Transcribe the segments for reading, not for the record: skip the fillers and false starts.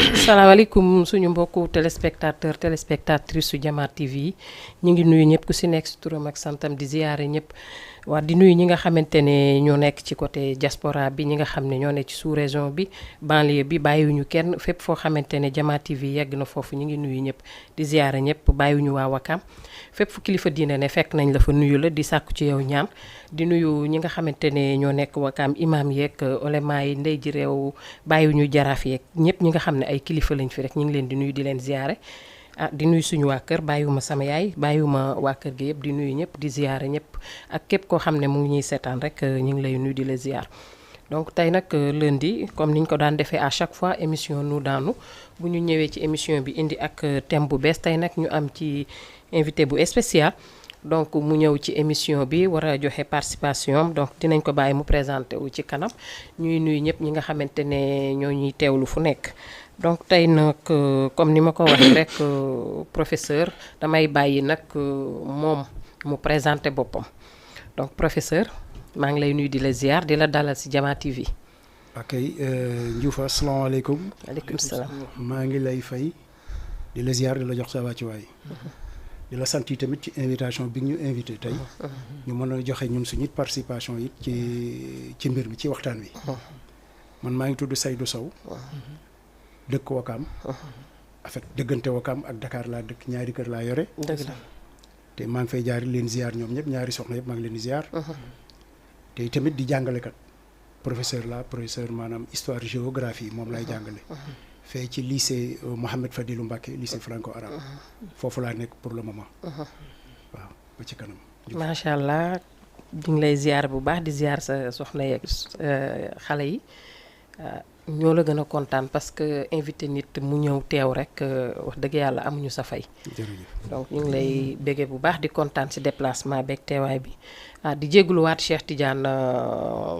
salaamaaleykum suñu mbokku téléspectatrice su Jama TV yi ñu ngi nuyu ñëpp ku si nekk si turam ak santam di ziyaare ñëpp waa di nuyu ñi nga xamante ne ñoo nekk ci côté diaspora bi ñi nga xam ne ñoo nekk ci sous région bi banlieue bi bàyyiwuñu kenn fépp foo xamante ne Jama TV yegg na foofu ñu ngi nuyu ñëpp di ziyaare ñëpp bàyyiwuñu waa Wakam fépp fu kilifa diine ne fekk nañ la fa nuyu la di sàkku ci yow ñaan di nuyu ñi nga xamante ne ñoo nekk Wakam imam yeeg olema yi ndey ji réew bàyyiwuñu jaraaf yeeg ñëpp ñi nga xam ne ay kilifa lañ fi rek ñu ngi leen di nuyu di leen ziyaare di nuyu suñu waa kër bàyyiwuma sama yaay bàyyiwuma waa kër gi yëpp di nuyu ñëpp di ziyaare ñëpp ak képp koo xam ne mu ngi ñuy seetaan rek ñu ngi lay nuyu di la ziyaar donc tey nag lundi comme niñ ko daan defee à chaque fois émission nu daanu bu ñu ñëwee ci émission bi indi ak thème bu bees tey nag ñu am ci invité bu spécial donc mu ñëw ci émission bi war a joxe participation donc dinañ ko bàyyi mu présenté wu ci kanam ñuy nuyu ñëpp ñi nga xamante ne ñoo ñuy teewlu fu nekk donc tey nag comme ni ma ko waxee rek professeur damay bàyyi nag moom mu présenté boppam donc professeur maa ngi lay nuyu di la ziar di la dalal ci Jama TV. ok Ndioufa asalaamaaleykum. waaleykum salaam. maa ngi lay fay di la ziar di la jox sa wàccuwaay. di la sant yi tamit ci invitation bi ñu invité tey. ñu mën a joxe ñun suñu participation it ci mbir mi ci waxtaan wi. man maa ngi tudd Seydou Sow. dëkk Wakam. en fait dëggante Wakam ak Dakar laa dëkk ñaari kër laa yore. dëgg la te maa ngi fay jaar leen ziar ñoom ñëpp ñaari soxna yëpp maa ngi leen di ziar. te tamit di jàngalekat professeur maanaam histoire géographie moom lay jàngale. fee ci lycée Mohamed Fadilou Mbacké lycée franco arabe. foofu laa nekk pour le moment. waaw ba ci kanam. macha allah di ngi lay ziar bu baax di ziar sa soxna yeeg xale yi. ñoo la gën a kontaan parce que invité nit mu ñëw teew rek wax dëgg yàlla amuñu sa fay. donc ñu ngi lay béggee bu baax di kontaan ci déplacement beeg teewaay bi di jégaluwaat Cheikh Tidiane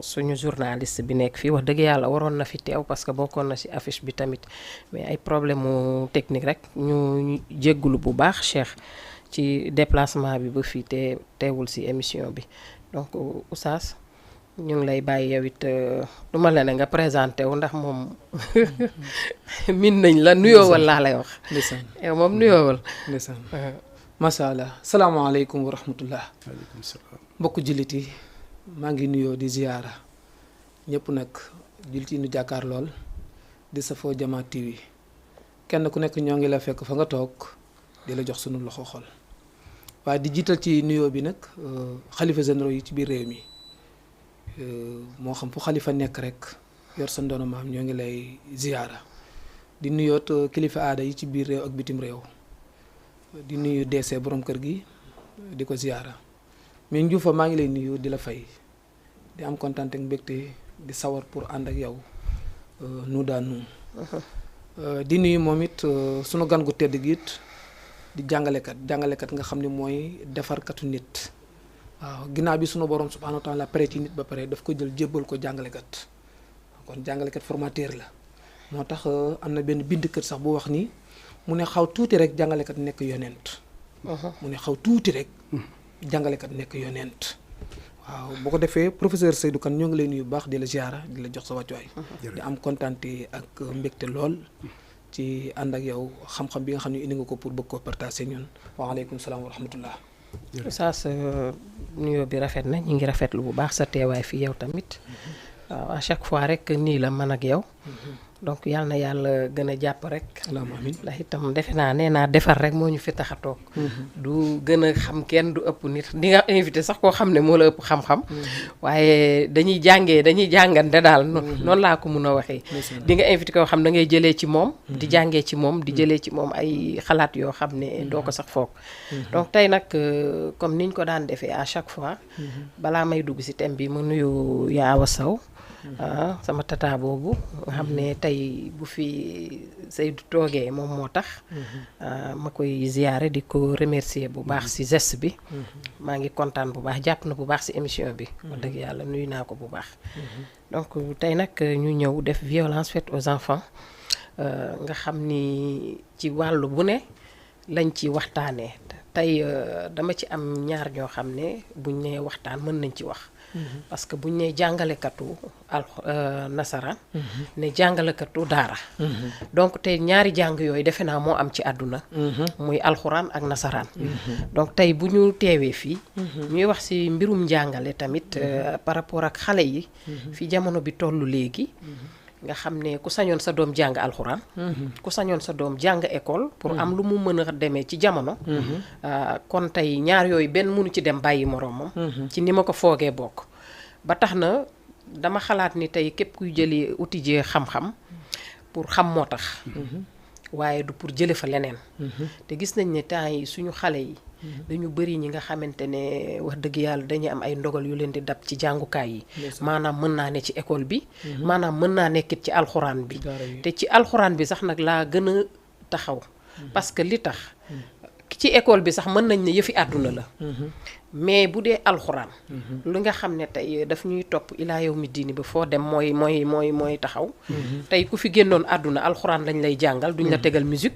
suñu journaliste bi nekk fii wax dëgg yàlla waroon na fi teew parce que bokkoon na ci affiche bi tamit mais ay problème mu technique rek ñu jégalu bu baax Cheikh ci déplacement bi ba fii teewul ci émission bi donc Oustaz ñu ngi lay bàyyi yow it du ma la ne nga présenté wu ndax moom min nañ la nuyoowal laa lay wax. ndeysaan yow moom nuyoowal. ndeysaan macha allah salaamaaleykum wa rahmatullah. waaleykum salaam. mbokku jullit yi maa ngi nuyoo di ziyaara ñëpp nag jullit yi nu jàkkaar lool di safoo Jama TV kenn ku nekk ñoo ngi la fekk fa nga toog di la jox sunu loxo xol waaye di jiital ci nuyoo bi nag xalifa généraux yi ci biir réew mi. moo xam fu xalifa nekk rek yor sa ndono maam ñoo ngi lay ziyaara di nuyoot kilifa aada yi ci biir réew ak bitim réew di nuyu DC borom kër gi di ko ziyaara mais Ndioufa maa ngi lay nuyu di la fay di am kontaan ak mbégte di sawar pour ànd ak yow nu daanu di nuyu moom it sunu gan gu tedd gi it di jàngalekat nga xam ne mooy defarkatu nit. waaw ginnaaw bi sunu borom subhanahu wa taala pare ci nit ba pare daf ko jël jébbal ko jàngalekat kon jàngalekat formateur la moo tax am na benn bindkat sax bu wax ni mu ne xaw tuuti rek jàngalekat nekk yonent mu ne xaw tuuti rek jàngalekat nekk yonent waaw boo ko defee professeur Seydou Kane ñoo ngi lay nuyu bu baax di la ziara di la jox sa wàccuwaay di am kontaante ak mbégte lool ci ànd ak yow xam-xam bi nga xam ne indi nga ko pour bëgg koo partager ñun waaleykum salaam wa rahmatullah. Oustaz nuyoo bi rafet na ñu ngi rafetlu bu baax sa teewaay fii yow tamit waaw à chaque fois rek nii la man ak yow donc yàlla na yàlla gën a jàpp rek. amiin ndax itam defe naa nee naa defar rek moo ñu fi tax a toog. du gën a xam kenn du ëpp nit di nga invité sax koo xam ne moo la ëpp xam-xam. waaye dañuy jàngante daal. noonu laa ko mun a waxee. di nga invité koo xam da ngay jëlee ci moom. di jàngee ci moom di jëlee ci moom ay xalaat yoo xam ne doo ko sax foog. donc tey nag comme niñ ko daan defee à chaque fois. balaa may dugg ci thème bi ma nuyu yaa Awa Sow. sama tata boobu nga xam ne tey bu fi Seydou toogee moom moo tax ma koy ziyaare di ko remercier bu baax ci geste bi maa ngi kontaan bu baax jàpp na bu baax ci émission bi wax dëgg yàlla nuyu naa ko bu baax donc tey nag ñu ñëw def violence faite aux enfants nga xam ni ci wàllu bu ne lañ ci waxtaanee tey dama ci am ñaar ñoo xam ne buñ nee waxtaan mën nañ ci wax parce que buñ ne jàngalekatu nasaraan ne jàngalekatu daara donc tey ñaari jàng yooyu defe naa moo am ci àdduna muy alxuraan ak nasaraan donc tey bu ñu teewee fii ñuy wax ci mbirum njàngale tamit par rapport ak xale yi fi jamono bi tollu léegi nga xam ne ku sañoon sa doom jàng alxuraan ku sañoon sa doom jàng école pour am lu mu mën a demee ci jamono kon tey ñaar yooyu benn mënu ci dem bàyyi moroomam ci ni ma ko foogee bokk ba tax na dama xalaat ni tey képp kuy jëli utijee xam-xam pour xam moo tax waaye du pour jële fa leneen te gis nañ ne temps yi suñu xale yi dañu bëri ñi nga xamante ne wax dëgg yàlla dañuy am ay ndogal yu leen di dab ci jàngukaay yi maanaam mën naa ne ci école bi maanaam mën naa nekkit ci alxuraan bi te ci alxuraan bi sax nag laa gën a taxaw parce que li tax ci école bi sax mën nañ ne yëfi àdduna la mais bu dee alxuraan lu nga xam ne tey daf ñuy topp ilaa yow mi diini ba foo dem mooy taxaw tey ku fi génnoon àdduna alxuraan lañ lay jàngal duñ la tegal musique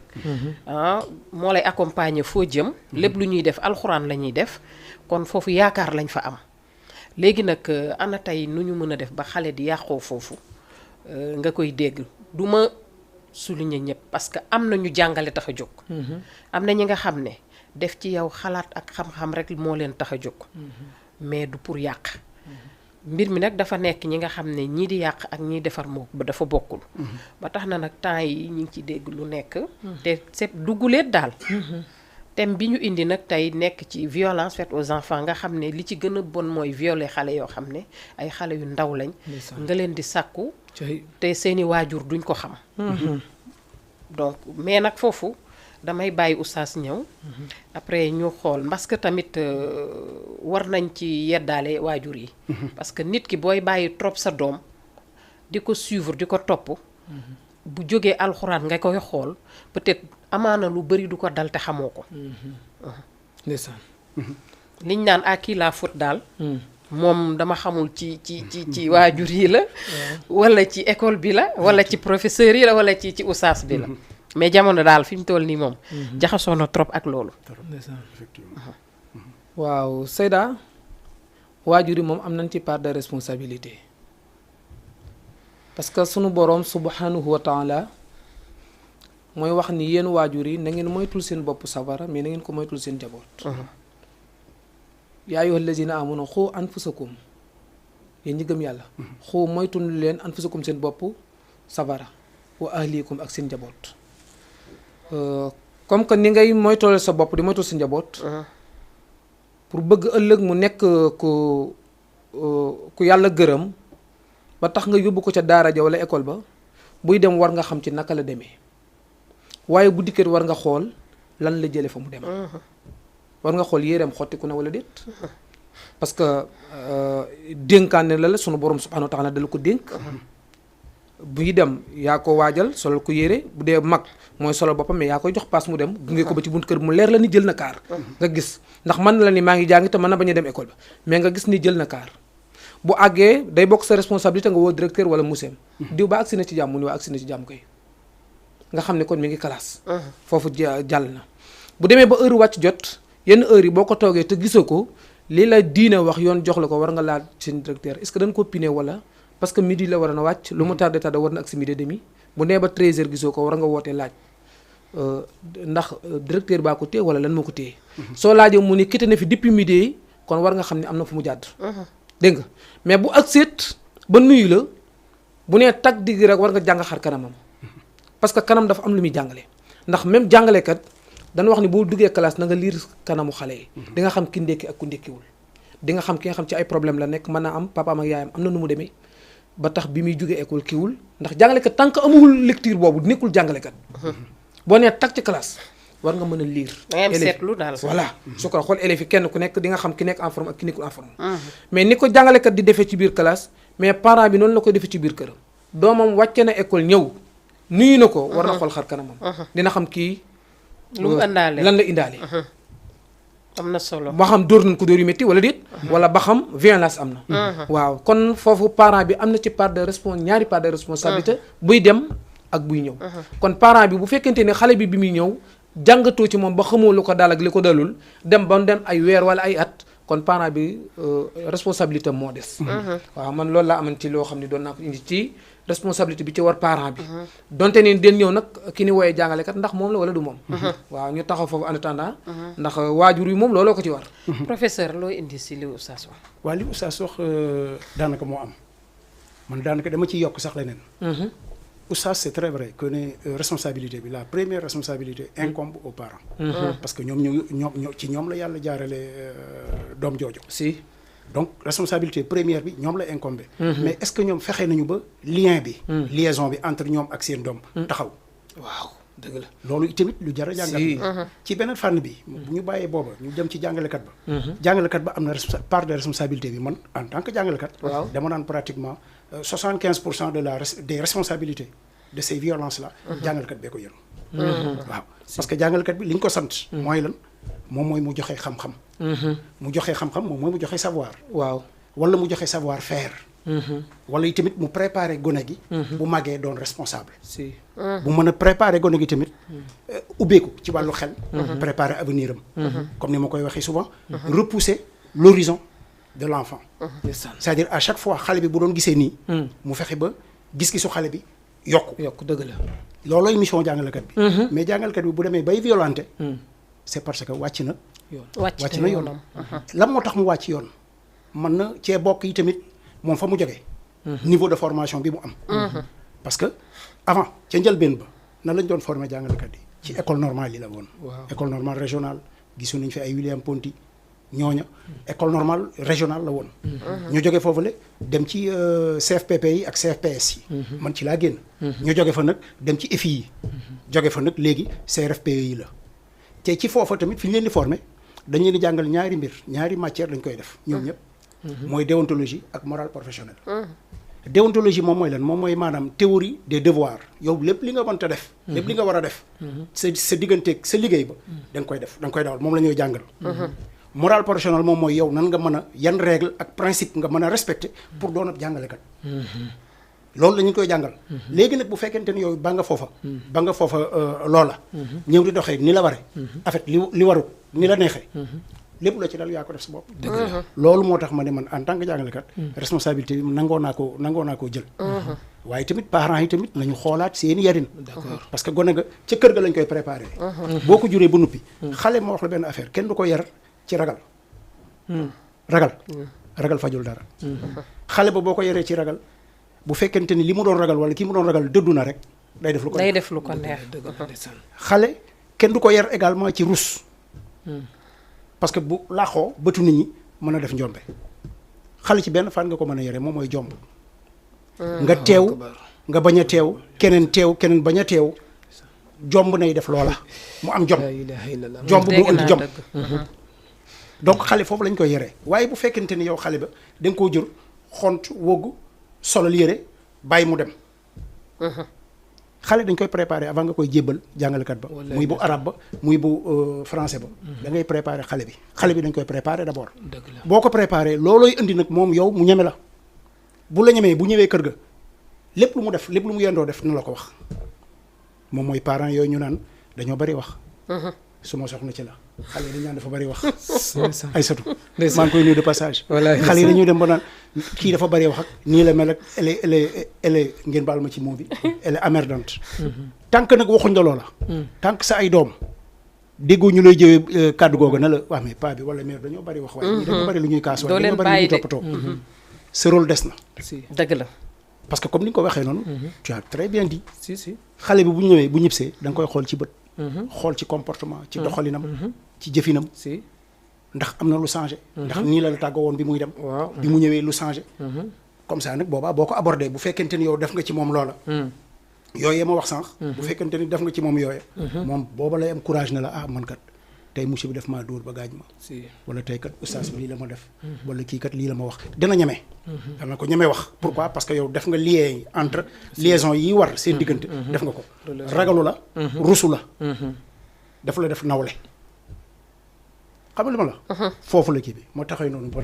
moo lay accompagner foo jëm lépp lu ñuy def alxuraan la ñuy def kon foofu yaakaar lañ fa am léegi nag ana tey nu ñu mën a def ba xale di yàqoo foofu nga koy dégg du ma souligner ñëpp parce que am na ñu jàngale tax a jóg am na ñi nga xam ne def ci yow xalaat ak xam-xam rek moo leen tax a jóg mais du pour yàq mbir mi nag dafa nekk ñi nga xam ne ñii di yàq ak ñiy defar moo dafa bokkul ba tax na nag temps yi ñu ngi ci dégg lu nekk te c'est dugguleet daal thème bi ñu indi nag tey nekk ci violence faite aux enfants nga xam ne li ci gën a bon mooy violer xale yoo xam ne ay xale yu ndaw lañ nga leen di sàkku te seeni waajur duñ ko xam donc mais nag foofu damay bàyyi oustaz ñëw après ñu xool parce que tamit war nañ ci yeddaale waajur yi parce que nit ki booy bàyyi trop sa doom di ko suivre di ko topp bu jógee alxuraan nga koy xool peut-être amaana lu bari du ko dal te xamoo ko ndeysaan liñ naan à qui la faute daal moom dama xamul ci waajur yi la wala ci école bi la wala ci professeur yi la wala ci oustaz bi la mais jamono daal fi mu toll nii moom jaxasoo na trop ak loolu waaw Seyda waajur yi moom am nañ ci part de responsabilité parce que sunu boroom subhanahu wa taala mooy wax ni yéen waajur yi na ngeen moytul seen bopp safara mais na ngeen ko moytul seen jaboot yaa ayyuhal lazina amanu xuu anfusakum yéen ñi gëm yàlla xuu moytul leen anfusakum seen bopp safara wa ahlikum ak seen jaboot comme que ni ngay moytoole sa bopp di moytul sa njaboot pour bëgg ëllëg mu nekk ku yàlla gërëm ba tax nga yóbbu ko ca daara ja wala école ba buy dem war nga xam ci naka la demee waaye bu dikkee war nga xool lan la jële fa mu dem war nga xool yéreem xottiku na wala déet parce que dénkaane la sunu borom subhanahu wa taala dala ko dénk buy dem yaa ko waajal solal ko yére bu dee mag mooy solal boppam mais yaa koy jox paas mu dem gunge ko ba ci bunt kër mu leer la ni jël na kaar nga gis ndax mën na la ni maa ngi jàngi te mën na bañ a dem école ba mais nga gis ni jël na kaar bu àggee day bokk sa responsabilité nga woo directeur wala museem diw ba agsi na ci jàmm mu ni waa agsi na ci jàmm koy nga xam ne kon mi ngi classe foofu jàll na bu demee ba heure wàcc jot yenn heure yi boo ko toogee te gisoo ko lii la diine wax yoon jox la ko war nga laaj seen directeur est-ce que dañ ko piné wala parce que midi la war na wàcc lu mu tardé war na ak si midi et demi bu nee ba 13h gisoo ko war nga wootee laaj ndax directeur baa ko téye wala lan moo ko téye soo laajee mu ni quitté na fi depuis midi yi kon war nga xam ne am na fu mu jàdd dégg nga mais bu ak seet ba nuyu la bu nee tag digg rek war nga jàng xar kanamam parce que kanam dafa am lu muy jàngale ndax même jàngalekat dana wax ni boo duggee classe na nga liir kanamu xale yi di nga xam ki ndekki ak ku ndekkiwul di nga xam ki nga xam ci ay problème la nekk mën naa am papaam ak yaayam am na nu mu demee ba tax bi muy jógee école kiiwul ndax jàngalekat tant que amul lecture boobu nekkul jàngalekat boo nee tag ci classe war nga mën a lire da ngay am seetlu daal voilà su ko xool élèves yi kenn ku nekk di nga xam ki nekk en forme ak ki nekkul en forme mais ni ko jàngalekat di defee ci biir classe mais parent bi noonu la koy defee ci biir këram doomam wàcce na école ñëw nuyu na ko war na xool xar kanamam dina xam kii lu mu indaale lan la indaale am na solo ba xam dóor nañ ko dóor yu métti wala déet wala ba xam violence am na waaw kon foofu parent bi am na ci part de ñaari part de responsabilité buy dem ak buy ñëw kon parent bi bu fekkente ne xale bi muy ñëw jàngatoo ci moom ba xamoo lu ko daal ak li ko dalul dem ba dem ay weer wala ay at kon parent bi responsabilité moo des. waaw man loolu laa amoon ci loo xam ne doon naa ko indi ci responsabilité bi ci war parent bi. donte ni den ñëw nag ki ni wooyee jàngalekat ndax moom la wala du moom. waaw ñu taxaw foofu en attendant. ndax waajur yi moom looloo ko ci war. professeur loo indi si li oustaz wax. waaw li oustaz wax daanaka moo am man daanaka dama ciy yokk sax leneen. oustaz c'est très vrai que ne responsabilité bi la première responsabilité incombe aux parents. parce que ñoom ci ñoom la yàlla jaarale doom jooju. si donc responsabilité première bi ñoom la incombé. mais est-ce que ñoom fexe nañu ba lien bi. liaison bi entre ñoom ak seen doom. taxaw waaw dëgg la. loolu tamit lu jar a jàngat. ci beneen fànn bi. bu ñu bàyyee booba ñu dem ci jàngalekat ba. jàngalekat ba am na part de responsabilité bi man en tant que jàngalekat. waaw dama naan pratiquement 75% des responsabilités de ces violences là. jàngalekat bee ko yëngu. waaw parce que jàngalekat bi li ñu ko sant. mooy lan moom mooy mu joxe xam-xam. mu joxe xam-xam moom mooy mu joxe savoir. waaw wala mu joxe savoir faire. wala tamit mu préparer gone gi. bu màggee doon responsable. si bu mën a préparer gone gi tamit ubbeeku ci wàllu xel. préparer avenir am. comme ni ma koy waxee souvent. repousser l'horizon de l'enfant. c'est-à-dire à chaque fois xale bi bu doon gisee nii. mu fexe ba gis-gisu xale bi yokk dëgg la. loolooy mission jàngalekat bi. mais jàngalekat bi bu demee bay violenté. c'est parce que wàcc na. wàcc na yoonam. lan moo tax mu wàcc yoon. mën na cee bokk yi tamit moom fa mu jógee. niveau de formation bi mu am. parce que avant ca njëlbeen ba nan lañ doon former jàngalekat yi. ci école normale yi la woon. école normale régionale gisu nañ fi ay William Ponty ñooña école normale régionale la woon. ñu jóge foofu la dem ci CFPP yi ak CFPS yi. man ci laa génn. ñu jóge fa nag dem ci EFI yi. jóge fa nag léegi CRFPE yi la. te ci foofa tamit fi ñu leen di former dañ leen di jàngal ñaari mbir ñaari matière dañ koy def ñoom ñëpp. mooy déontologie ak morale professionnelle. déontologie moom mooy lan moom mooy maanaam théorie des devoirs yow lépp li nga mënta def. lépp li nga war a def. sa digganteeg sa liggéey ba. da nga koy def da nga koy dawal moom la ñuy jàngal. morale professionnelle moom mooy yow nan nga mën a yan règle ak principe nga mën a respecter pour doon ab jàngalekat. loolu la ñu koy jàngal. léegi nag bu fekkente ni yow ba nga foofa loola. ñëw di doxee ni la waree. en fait li warut ni la neexee. lépp la ci dal yaa ko def sa bopp. loolu moo tax ma ne man en tant que jàngalekat. responsabilité bi nangoo naa koo jël. waaye tamit parents yi tamit nañu xoolaat seeni yarin. parce que gone ga ca kër ga lañ koy préparer. boo ko juree ba nuppi. xale ma wax la benn affaire kenn du ko yar ci ragal. ragal fajul dara. xale ba boo ko yaree ci ragal bu fekkente ni li mu doon ragal wala ki mu doon ragal dëddu na rek day def lu ko neex. xale kenn du ko yar également ci rus. parce que bu laaxoo bëtu nit ñi mën a def njombe xale ci benn fan nga ko mën a yore moom mooy jomb. nga teew nga bañ a teew keneen bañ a teew jomb nay def loola mu am jom. jomb bu indi jom. donc xale foofu lañ koy yore waaye bu fekkente ni yow xale ba da nga koo jur xont woggu solal yére bàyyi mu dem. xale dañ koy préparer avant nga koy jébbal jàngalekat ba muy bu arabe ba muy bu français ba da ngay préparer xale bi dañ koy préparer d'abord. boo ko préparer loolooy indi nag moom yow mu ñeme la bu la ñemee bu ñëwee kër ga lépp lu mu def lépp lu mu yendoo def na la ko wax moom mooy parents yooyu ñu naan dañoo bari wax. su ma soxna ci la xale yi dañu naan dafa bari wax. ay satu maa ngi koy nuyu de passage. xale yi dañuy dem ba naan kii dafa bari wax ak nii la mel ak elle est ngeen baal ma ci mot bi. elle est emmerdante. tant que nag waxuñ la loola. tant que sa ay doom déggoo ñu lay jëwee kàddu googu na la wax mais paa bi wala mère dañoo bari wax. waaye ñii dañoo bari lu ñuy kaas waaye dañoo bari lu ñuy toppatoo. sa rôle des na. dëgg la. parce que comme ni nga ko waxee noonu. tu as très bien dit. si xale bi bu ñëwee bu ñibbisee da nga koy xool ci bët. xool ci comportement ci doxalinam. ci jëfinam. ndax am na lu changé. ndax nii la tàggoo woon bi muy dem. bi mu ñëwee lu changé. comme ça nag boobaa boo ko abordé bu fekkente ni yow def nga ci moom loola. yooyee ma wax sànq. bu fekkente ni def nga ci moom yooye. moom booba lay am courage ne la ah man kat tey monsieur bi def maa dóor ba gaañ ma. wala tey kat oustaz bi lii la ma def. wala kii kat lii la ma wax dina ñeme. dana ko ñeme wax. pourquoi parce que yow def nga lien entre liaison yi war seen diggante. def nga ko ragalu la. rusu la. daf la def nawle. xam nga li ma la. foofu la kii bi moo taxee noonu. bon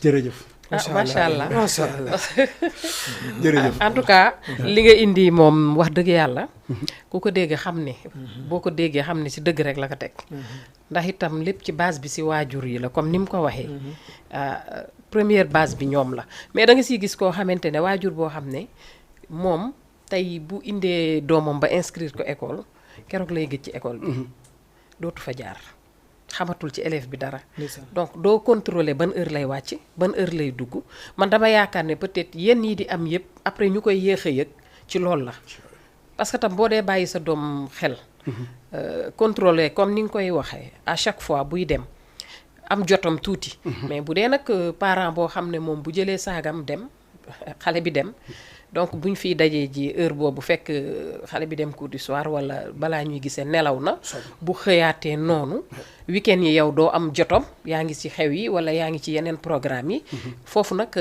jërëjëf. macha allah macha allah. jërëjëf en tout cas li nga indi moom wax dëgg yàlla ku ko dégg xam ne boo ko déggee xam ne si dëgg rek la ko teg ndax itam lépp ci base bi si waajur yi la comme ni mu ko waxee première base bi ñoom la mais da nga siy gis koo xamante ne waajur boo xam ne moom tey bu indee doomam ba inscrire ko école keroog lay gëj ci école bi dootu fa jaar xamatul ci élève bi dara donc doo contrôler ban heure lay wàcc ban heure lay dugg man dama yaakaar ne peut-être yenn yi di am yëpp après ñu koy yéex a yëg ci loolu la parce que tam boo dee bàyyi sa doom xel contrôler comme ni nga koy waxee à chaque fois buy dem am jotam tuuti mais bu dee nag parent boo xam ne moom bu jëlee saagam dem xale bi dem donc buñ fiy dajee ji heure boobu fekk xale bi dem cours du soir wala balaa ñuy gisee nelaw na bu xëyaatee noonu week-end yi yow doo am jotom yaa ngi ci xew yi wala yaa ngi ci yeneen programme yi foofu nag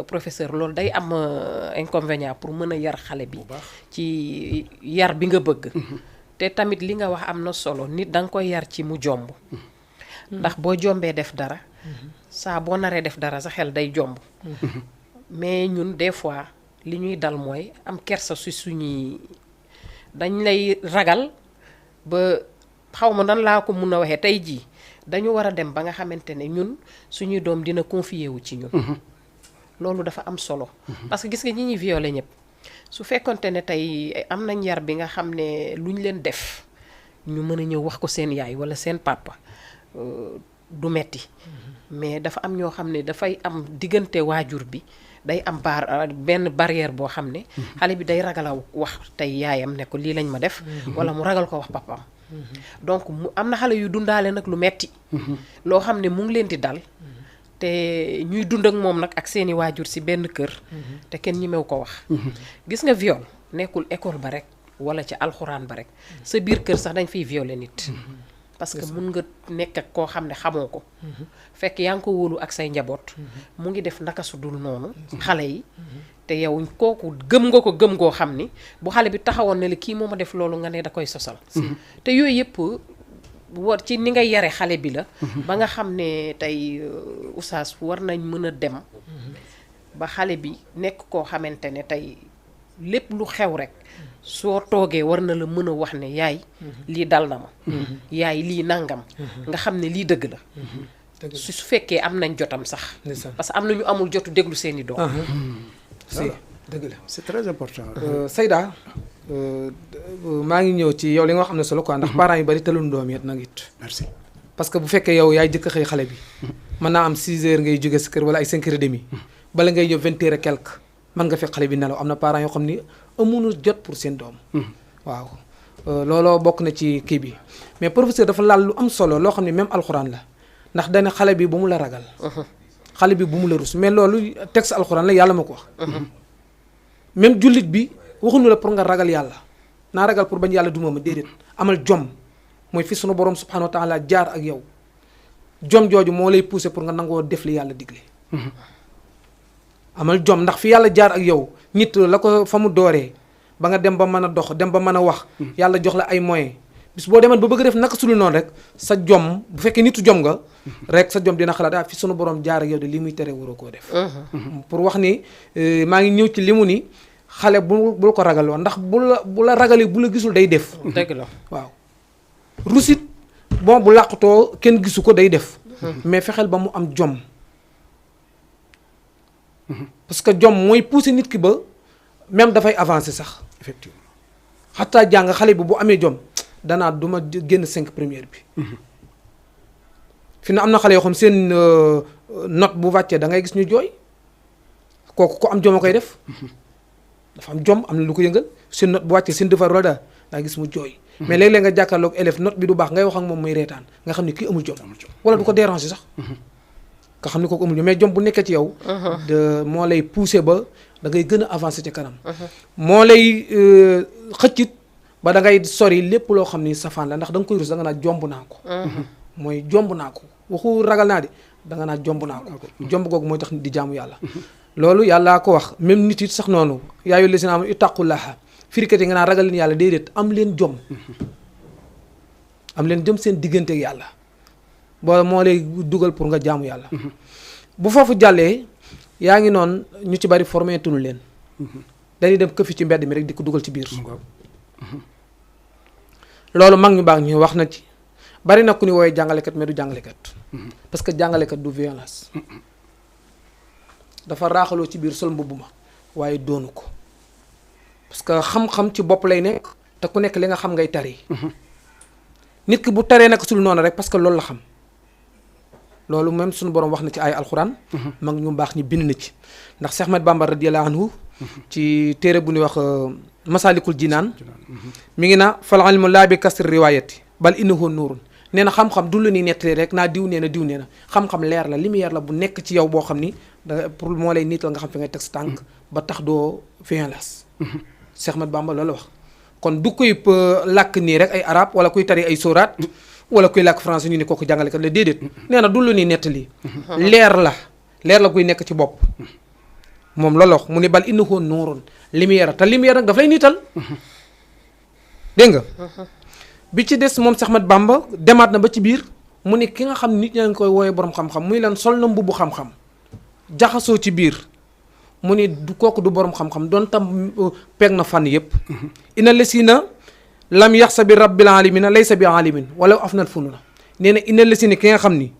professeur loolu day am inconvénient pour mën a yar xale bi ci yar bi nga bëgg te tamit li nga wax am na solo nit da nga koy yar ci mu jomb ndax boo jombee def dara saa boo naree def dara sa xel day jomb mais ñun des fois li ñuy dal mooy am kersa su suñuy dañ lay ragal ba xaw ma nan laa ko mun a waxee tey jii dañu war a dem ba nga xamante ne ñun suñuy doom dina confier wu ci ñun loolu dafa am solo parce que gis nga ñi ñuy violé ñëpp su fekkonte ne tey am nañ yar bi nga xam ne lu ñu leen def ñu mën a ñëw wax ko seen yaay wala seen papa du metti mais dafa am ñoo xam ne dafay am diggante waajur bi day am benn barrière boo xam ne xale bi day ragal a wax tey yaayam ne ko lii lañ ma def wala mu ragal ko wax papaam donc mu am na xale yu dundaale nag lu metti loo xam ne mu ngi leen di dal te ñuy dund ak moom nag ak seeni waajur ci benn kër te kenn ñemew ko wax gis nga viol nekkul école ba rek wala ci alxuraan ba rek sa biir kër sax dañ fiy violer nit parce que mun nga nekk ak koo xam ne xamoo ko fekk yaa ngi ko wóolu ak say njaboot mu ngi def naka su dul noonu xale yi te yow kooku gëm nga ko gëm goo xam ni bu xale bi taxawoon ne la kii moo ma def loolu nga ne da koy sosal te yooyu yëpp war ci ni nga yare xale bi la ba nga xam ne tey oustaz war nañ mën a dem ba xale bi nekk koo xamante ne tey lépp lu xew rek soo toogee war na la mën a wax ne yaay lii dal na ma yaay lii nangam nga xam ne lii dëgg la su fekkee am nañ jotam sax parce que am na ñu amul jotu déglu seeni doom si dëgg la c'est très important Seyda maa ngi ñëw ci yow li nga xam ne solo quoi ndax parents yu bari tëlun doom yet nag it merci parce que bu fekkee yow yaay jëkk xëy xale bi mën naa am 6 heures ngay jóge sa kër wala ay 5 heures et demi bala ngay ñëw 20 heures et quelque mën nga fekk xale bi nelaw am na parents yoo xam ni amuñu jot pour seen doom waaw looloo bokk na ci kii bi mais professeur dafa laal lu am solo loo xam ne même alxuraan la ndax dana xale bi bu mu la ragal xale bi bu mu la rus mais loolu texte alxuraan la yàlla ma ko wax même jullit bi waxuñu la pour nga ragal yàlla naa ragal pour bañ yàlla duma ma déedéet amal jom mooy fi sunu borom subhanahu wa taala jaar ak yow jom jooju moo lay pousser pour nga nangoo def li yàlla digle amal jom ndax fi yàlla jaar ak yow nit la ko fa mu dooree ba nga dem ba mën a dox dem ba mën a wax yàlla jox la ay moyens bis boo demoon ba bëgg def naka sulu noonu rek sa jom bu fekkee nitu jom nga rek sa jom dina xalaat fi sunu borom jaar ak yow de li muy tere waroo koo def pour wax ni maa ngi ñëw ci li mu ni xale bul ko ragal woon ndax bu la ragalee bu la gisul day def dëgg la waaw rusit bon bu làqutoo kenn gisu ko day def mais fexeel ba mu am jom parce que jom mooy pousser nit ki ba même dafay avancer sax effectivement xataa jàng xale bi bu amee jom danaa duma génn 5 première bi fi na am na xale yoo xam seen note bu wàccee da ngay gis ñu jooy kooku ko am jom a koy def dafa am jom am na lu ko yëngal seen note bu wàccee seen devoir wala daa gis mu jooy mais léeg-léeg nga jàkkaarloog élève note bi du baax ngay wax ak moom muy reetaan nga xam ne kii amul jom wala du ko déranger sax nga xam ne kooku amul jom mais jom bu nekkee ci yow de moo lay pousser ba da ngay gën a avancer ci kanam moo lay xëccit ba da ngay sori lépp loo xam ni safaan la ndax da nga koy rus da nga naa jomb naa ko mooy jomb naa ko waxu ragal naa de da nga naa jomb naa ko jomb googu mooy tax di jaamu yàlla loolu yàllaa ko wax même nit it sax noonu yaayu la si na am ittaqullaha firikat yi nga naa ragal leen yàlla déedéet am leen jom am leen jom seen diggante ak yàlla boo moo lay dugal pour nga jaamu yàlla bu foofu jàllee yaa ngi noonu ñu ci bari formé tunu leen dañuy dem këfi ci mbedd mi rek di ko dugal ci biir loolu mag ñu baax ñu wax na ci bari na ku ni woowee jàngalekat mais du jàngalekat parce que jàngalekat du violence dafa raaxaloo ci biir sol mbubb ma waaye doonu ko parce que xam-xam ci bopp lay nekk te ku nekk li nga xam ngay tari nit ki bu taree nag sul noonu rek parce que loolu la xam loolu même suñu borom wax na ci ay alxuraan mag ñu baax ñi bind na ci ndax Cheikh Ahmed Bamba radiyallahu anhu ci téere bu ñuy wax masalikul jinaan mi ngi na fal ilmu laa bi kasri riwaayati bal innahu nuurun nee na xam-xam du lu ni nettali rek naa diw nee na diw nee na xam-xam leer la lumière la bu nekk ci yow boo xam ni da pour moo lay niital nga xam fi ngay teg sa tànk ba tax doo violence Cheikh Ahmed Bamba loolu wax kon du koy làkk nii rek ay arab wala kuy tari ay sóoraat wala kuy làkk français ñu ni kooku jàngalekat la déedéet nee na du lu ni nettali leer la kuy nekk ci bopp moom loolu wax mu ne bal innahu nuurun lumière te lumière nag daf lay niital dégg nga bi ci des moom Cheikh Ahmed Bamba demaat na ba ci biir mu ne ki nga xam nit ñaa ngi koy wooyee borom xam-xam muy lan sol na mbubbu xam-xam jaxasoo ci biir mu ni du kooku du borom xam-xam doon tam peeg na fànn yëpp ina lesina lam yaxsa bi rabbil alamina laysa bi alimin wala afnal fununa nee na ina lesina ki nga xam ni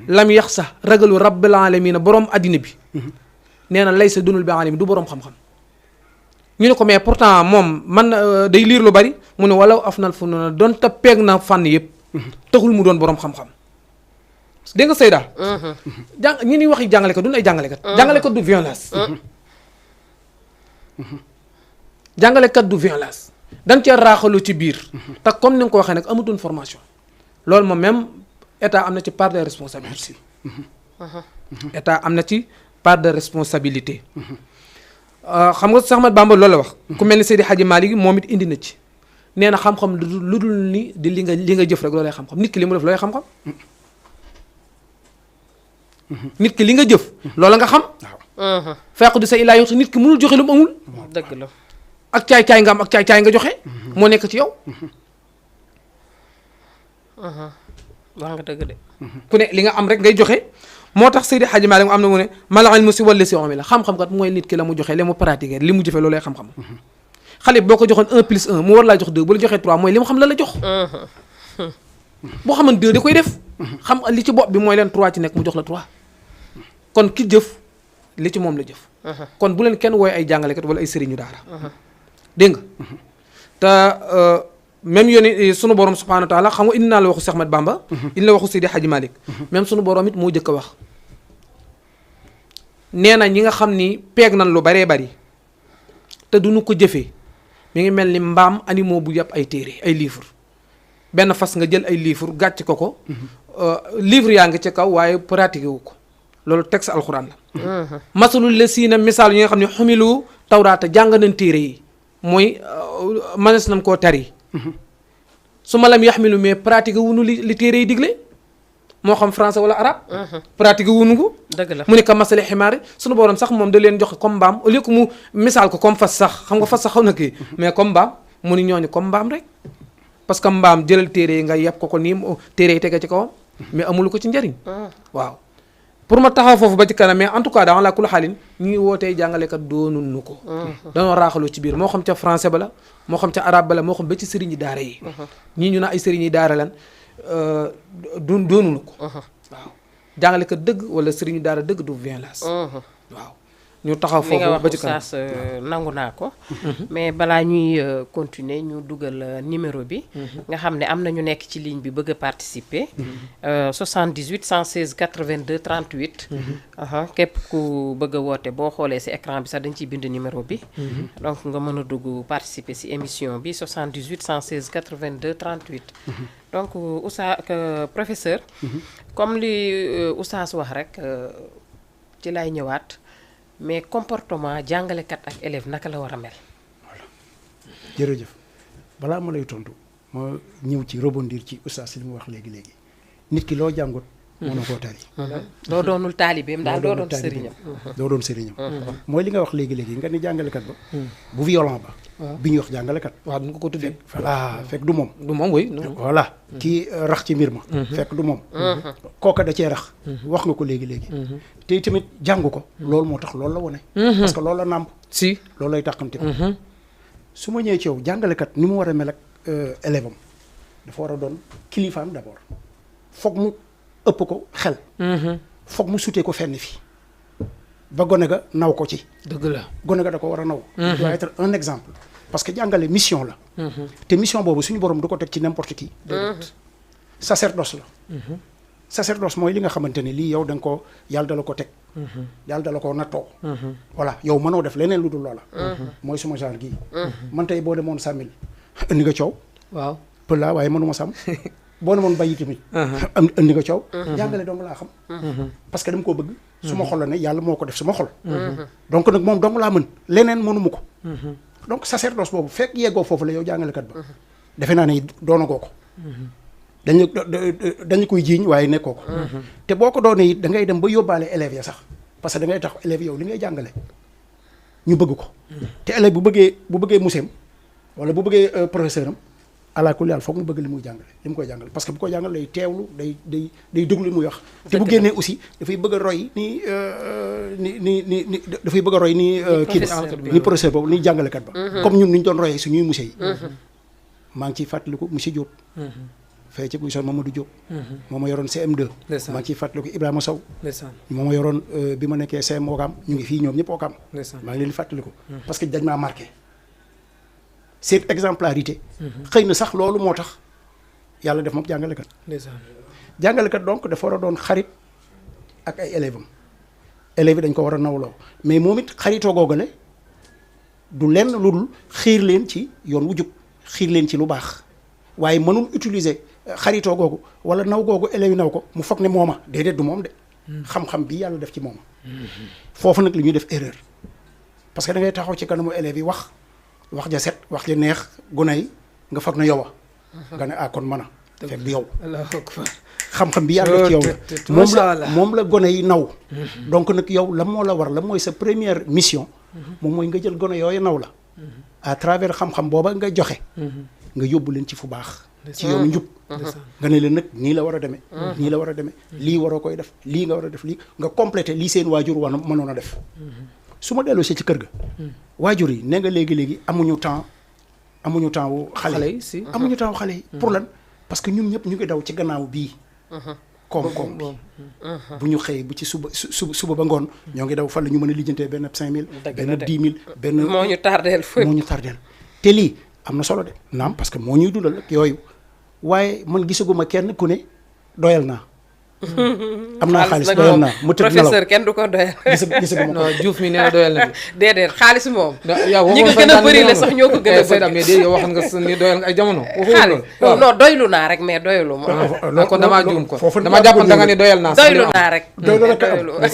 lam yaxsa ragalu rabbil alamina borom addina bi nee na laysa dunul bi alimin du borom xam-xam ñu ne ko mais pourtant moom man day liir lu bari mu ne wala afnal fununa doon ta peeg na fànn yëpp taxul mu doon borom xam-xam dégg nga Seyda ñi ni waxi jàngalekat duñ ay jàngalekat jàngalekat du violence jàngalekat du violence dañ cee raaxalu ci biir te comme ni nga ko waxee nag amutoon formation loolu moom même état am na ci part de responsabilité état am na ci part de responsabilité xam nga Cheikh Ahmed Bamba loolu la wax ku mel ni Seydi Hadji Malick moom it indi na ci nee na xam-xam lu dul ni di li nga jëf rek loolay xam-xam nit ki li mu def loolay xam-xam nit ki li nga jëf loola nga xam fekk du sa ilaa yow nit ki mënul joxe lu mu amul dëgg la ak caay-caay nga am ak caay-caay nga joxe moo nekk ci yow wax nga dëgg de ku ne li nga am rek ngay joxe moo tax Seydi Hadji Malick mu am na mu ne mala ilmu si wala si omi la xam-xam kat mooy nit ki la mu joxe la mu pratiquer li mu jëfe loolay xam-xam xale boo ko joxoon 1 plus 1 mu war laa jox 2 bu la joxee 3 mooy li mu xam la la jox boo xaman 2 da koy def xam li ci bopp bi mooy leen 3 ci nekk mu jox la 3 kon ki jëf li ci moom la jëf kon bu leen kenn wooye ay jàngalekat wala ay sëriñu daara dégg nga te même yooni sunu borom subhanahu wa taala xam nga indi naa la waxu Cheikh Ahmed Bamba indi la waxu Seydi Hadji Malick même sunu borom it moo jëkk a wax nee na ñi nga xam ni peeg nañ lu baree bari te duñu ko jëfee mi ngi mel ni mbaam animaux bu yàpp ay téere ay livre benn fas nga jël ay livre gàcc ko livre yaa ngi ci kaw waaye pratiqué wu ko loolu texte alxuraan la masalul la siina misaal yi nga xam ne xumilu tawraata jàng nañ téere yi mooy manes nañ koo tari su ma lam yaxmilu mais pratiqué wunu li téere yi digle moo xam français wala arabe pratiqué wunu ko dëgg la mu ne ka masale ximaari sunu borom sax moom da leen joxe comme mbaam au lieu que mu misaal ko comme fas sax xam nga fas sax xaw na kii mais comme mbaam mu ni ñooñu comme mbaam rek parce que mbaam jëlal téere yi nga yeb ko nii téere yi tege ci kawam mais amulu ko ci njëriñ waaw pour ma taxaw foofu ba ci kanam mais en tout cas dans la kul xaalin ñu ngi wootee jàngalekat doonunu ko dañoo raaxaloo ci biir moo xam ca français ba la moo xam ca arabe ba la moo xam ba ci sëriñi daara yi ñii ñu ne ay sëriñi daara lan doonunu ko waaw jàngalekat dëgg wala sëriñi daara dëgg du violence waaw ñu taxaw foofu ba ci kanam nangu naa ko mais balaa ñuy continuer ñu dugal numéro bi nga xam ne am na ñu nekk ci ligne bi bëgg a participer 78 116 82 38 képp ku bëgg a woote boo xoolee ci écran bi sax dañ ciy bind numéro bi donc nga mën a dugg participer ci émission bi 78 116 82 38 donc Oustaz professeur comme li Oustaz wax rek ci lay ñëwaat mais comportement jàngalekat ak élève naka la war a mel. voilà jërëjëf balaa ma lay tontu ma ñëw ci rebondir ci oustaz li mu wax léegi nit ki loo jàngut. mën na koo tari. doo doonul taalibeem daal doo doon sëriñam. mooy li nga wax léegi nga ni jàngalekat ba. bu violent ba bi ñuy wax jàngalekat. waaw duñ ko tuddee. voilà fekk du moom. du moom oui non. voilà kii rax ci mbir ma. fekk du moom. kooka da cee rax. wax nga ko léegi. te tamit jàng ko. loolu moo tax loolu la wone. parce que loolu la nàmp. si loolu lay tàqamti ko. su ma ñëwee ci yow jàngalekat ni mu war a mel ak élève am dafa war a doon kilifaam d'abord foog mu ëpp ko xel. foog mu sutee ko fenn fi ba gone ga naw ko ci. dëgg la gone ga da ko war a naw. doit être un exemple. parce que jàngale mission la. te mission boobu suñu borom du ko teg ci n'importe qui. sacerdoce la. sacerdoce mooy li nga xamante ne lii yow da nga ko yàlla dala ko teg. yàlla dala ko nattoo. voilà yow mënoo def leneen lu dul loola. mooy suma genre gii. man tey boo demoon sàmmil indi nga coow. waaw pël laa waaye mënuma sàmm. boo demoon bàyyi tamit. indi nga coow. jàngale dong laa xam. parce que dama koo bëgg. su ma xol la ne yàlla moo ko def suma xol. donc nag moom dong laa mën leneen mënuma ko. donc sacerdoce boobu fekk yeggoo foofu la yow jàngalekat ba. defe naa ne doonagoo ko. dañu koy jiiñ waaye nekkoo ko. te boo ko doonee it da ngay dem ba yóbbaale élèves ya sax parce que da ngay tax élèves yow li ngay jàngale ñu bëgg ko. te élève bu bëggee museem wala bu bëggee professeur am ala kulli haal foog mu bëgg li muy jàngale li mu koy jàngale parce que bu koy jàngale day teewlu day déglu li muy wax. te bu génnee aussi dafay bëgg a roy ni dafay bëgg a roy ni. kii ni professeur boobu ni jàngalekat ba. comme ñun ni ñu doon royee suñuy monsieur yi. maa ngi ciy fàttaliku monsieur Diop. fee ci buy son Mamadou Diop. moo ma yoroon CM2. maa ngi ciy fàttaliku Ibrahima Sow. moo ma yoroon bi ma nekkee CM Okam ñu ngi fii ñoom ñëpp Okam. maa ngi leen di fàttaliku. parce que dañ maa marqué. cette exemplarité. xëy na sax loolu moo tax yàlla def moom jàngalekat. jàngalekat donc dafa war a doon xarit ak ay élèves am. élèves yi dañ ko war a nawloo mais moom it xaritoo googale du lenn lu dul xiir leen ci yoon wu jub xiir leen ci lu baax waaye mënul utiliser xaritoo googu wala naw googu élèves yi naw ko mu foog ne mooma déedéet du moom de. xam-xam bi yàlla def ci mooma. foofu nag li ñuy def erreur parce que da ngay taxaw ci kanamu élèves yi wax ja set wax ja neex gune yi nga foog na yow a. nga ne kon mën a. fekk du yow. xam-xam bi yàlla def ci yow la moom la gone yi naw. donc nag yow la moo la war la mooy sa première mission. moom mooy nga jël gone yooyu naw la. à travers xam-xam booba nga joxe. nga yóbbu leen ci fu baax. ci yoonu njub. nga ne leen nag nii la war a demee. nii la war a demee lii waroo koy def lii nga war a def lii nga complété lii seen waajur war mënoon a def. su ma delloo si ci kër ga. waajur yi ne nga léegi amuñu temps wu xale yi. amuñu temps wu xale yi. pour lan parce que ñun ñëpp ñu ngi daw ci gannaaw bii. koom-koom bi bu ñu xëyee bu ci suba ba ngoon ñoo ngi daw fan la ñu mën a lijjantee benn 5000. benn 10 000 benn. moo ñu tardeel te lii am na solo de naam parce que moo ñuy dundal ak yooyu waaye man gisaguma kenn ku ne doyal naa. am naa xaalis doyal naa mu tëdd nelaw professeur kenn du ko doyal. gisaguma ko non Diouf mi nee na doyal na bi. déedéet xaalis moom. yow ñi nga gën a bëri la sax ñoo ko gën a bëri. mais yow waxan nga ni doyal nga ay jamono. xaalis non doylu naa rek mais doylu ma. kon damaa juum ko dama jàppoon da nga ni doyal naa. doylu naa rek. doylu rek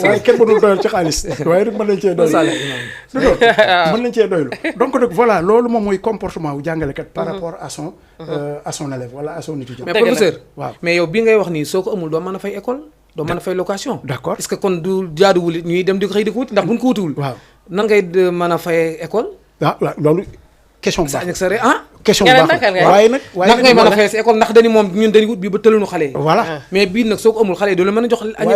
waaye kenn mënul doyal ci xaalis waaye rek mën nañ cee doylu. mën nañ cee doylu donc nag voilà loolu moom mooy comportement wu jàngalekat par rapport à son élève wala à son étudiant. mais professeur waaw mais yow bi ngay wax nii soo ko amul doo mën a fay école doo mën a fay location. d'accord est-ce que kon du jaaduwul ñuy dem di ko xëy di ko wuti ndax buñ ko wutiwul. waaw nan ngay mën a fay école. waaw loolu question bu baax question bu baax waaye nag ndax ngay mën a fay si école ndax dañu moom ñun dañuy wut bii ba tëluñu xale yi. voilà mais bii nag soo ko amul xale yi doo la mën a jox añ